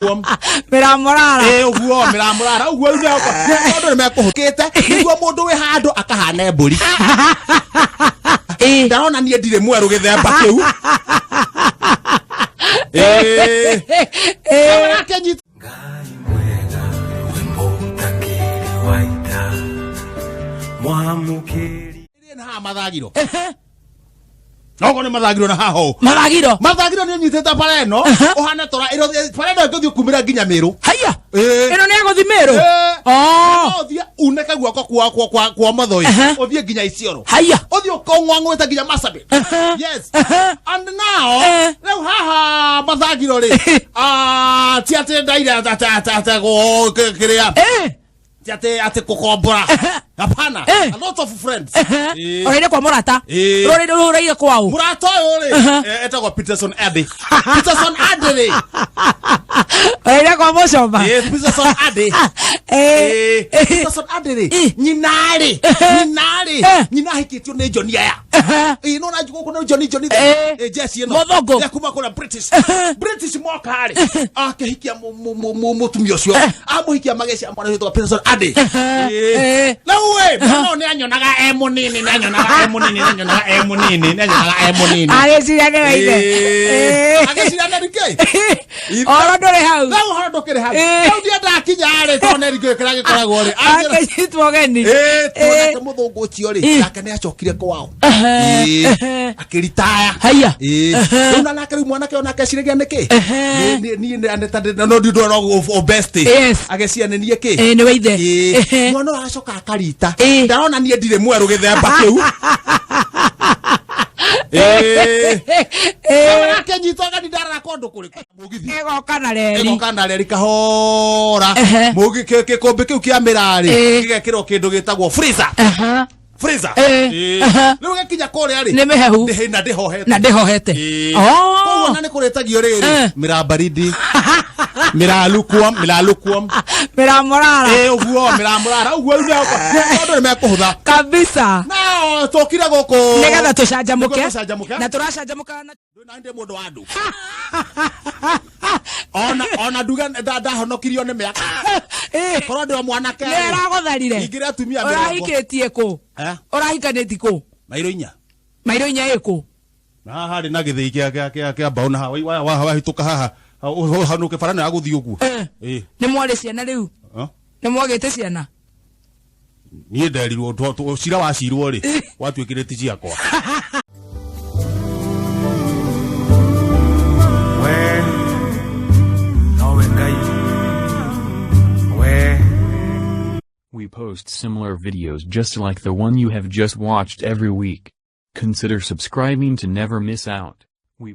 Mĩramũrara. Ĩ ũguo mĩramũrara ũguo rĩu andũ nĩ mekũhũkĩte nĩguo mũndũ wĩ handũ akahana mbũri. Ndarona niĩ ndirĩ mwerũ gĩthemba kĩu. Ĩ. Akĩnyita Ngai mwega wĩmbo ũtakĩrĩ wa ita mwamũkĩri na haha mathagiro. Nogo nĩ mathagiro na haha ũũ. Mathagiro. Mathagiro nĩ ũnyitĩte bara ĩno ũhana tora ĩro bara ĩno ĩngĩthiĩ kumĩra nginya Mĩrũ. Haya. Ĩ. Ĩno nĩ agũthi Mĩrũ. Ĩ. Oh. No ũthiĩ unĩke guoko kwa ũmotho ĩ. Ũthiĩ nginya Isiolo. Haya. Ũthiĩ ũkong'wang'wĩte nginya Marsabit. Yes. And now rĩu haha mathagiro rĩ ah, ti atĩ ndaire atĩ kĩrĩa ti atĩ kũkombora, hapana. A lot of friends. Ũraire kwa mũrata. Ĩ. Ũraire kwa ũ? Mũrata ũyũ rĩ etagwo Peterson Addy. Peterson Addy rĩ. Ũraire kwa mũcomba. Peterson Addy. Peterson Addy rĩ, nyina rĩ nyina ahikĩtio nĩ John aya. Ĩ no na gũkũ nĩ John John. Jesse ĩno. Mũthũngũ. Ya kuma kũrĩa British moka rĩ akĩhikia mũtumia ũcio amũhikia magĩcia mwana wĩtagwo Peterson Addy. Rĩu ĩ mwana ũyũ nĩ anyonaga e mũnini, nĩ anyonaga e mũnini, nĩ anyonaga e mũnini, nĩ anyonaga e mũnini. Agĩciria nĩ waithe. Agĩciria nĩ rĩkĩ. Oro ndũrĩ hau. Rĩu ũhoro ndũkĩrĩ hau. Rĩu ndiĩ ndakinya rĩ tondũ nĩ rĩngĩ kĩrĩa gĩkoragwo rĩ Akĩnyitwo ũgeni. Tuonake mũthũngũ ũcio rĩ nake nĩ acokire kwao. Akĩritaya. Haya. Rĩu na nake rĩu mwanake onake aciragia nĩkĩ niĩ no ndi no o best. Ageciria nĩ niĩ kĩ. Nĩ waithe. Mwana ũyũ agacoka akarita. Ndarona niĩ ndirĩ mwerũ gĩthemba kĩu. Akĩnyitwo agani ndarara kũndũ kũrĩkũ mũgithi. Ĩgoka na reri. Ĩgoka na reri kahora. Gĩkũmbĩ kĩu kĩa mĩrarĩ gĩgekĩrwo kĩndũ gĩtagwo freezer. Freezer. Rĩu gĩkinya kũrĩa rĩ Nĩ mĩhehu. Na ndĩhohete. Na ndĩhohete. Oh. Koguo na nĩ kũrĩtagio rĩrĩ mĩraa baridi, mĩraa lukewarm, mĩraa lukewarm. Mĩramũrara. Ĩ ũguo mĩraa mũrara ũguo rĩu andũ nĩ mekũhũtha. Kabisa. Na tũkire gũkũ nĩgetha tũcanjamũke. Nĩguo tũcanjamũke. Na tũracanjamũka na na ndĩ mũndũ wa andũ ona nduga ndahonokirio nĩ mĩaka korwo ndĩ o mwanake. Nĩ ĩragũtharire. Ingĩrĩ atumia 80. Ũrahikĩtie kũ? Eh? Ũrahikanĩti kũ? Mairo 4. Mairo 4 ĩkũ? Na haha harĩ na gĩthĩi kĩa mbaũ na haha wahĩtũka haha ũhanũke bara ĩno ya gũthiĩ ũguo. Ĩ. Nĩ mwarĩ ciana rĩu? Huh? Nĩ mwagĩte ciana? Niĩ nderirwo cira wacirwo rĩ watuĩkire ti ciakwa. We nowe Ngai we. We post similar videos just like the one you have just watched every week. Consider subscribing to never miss out. We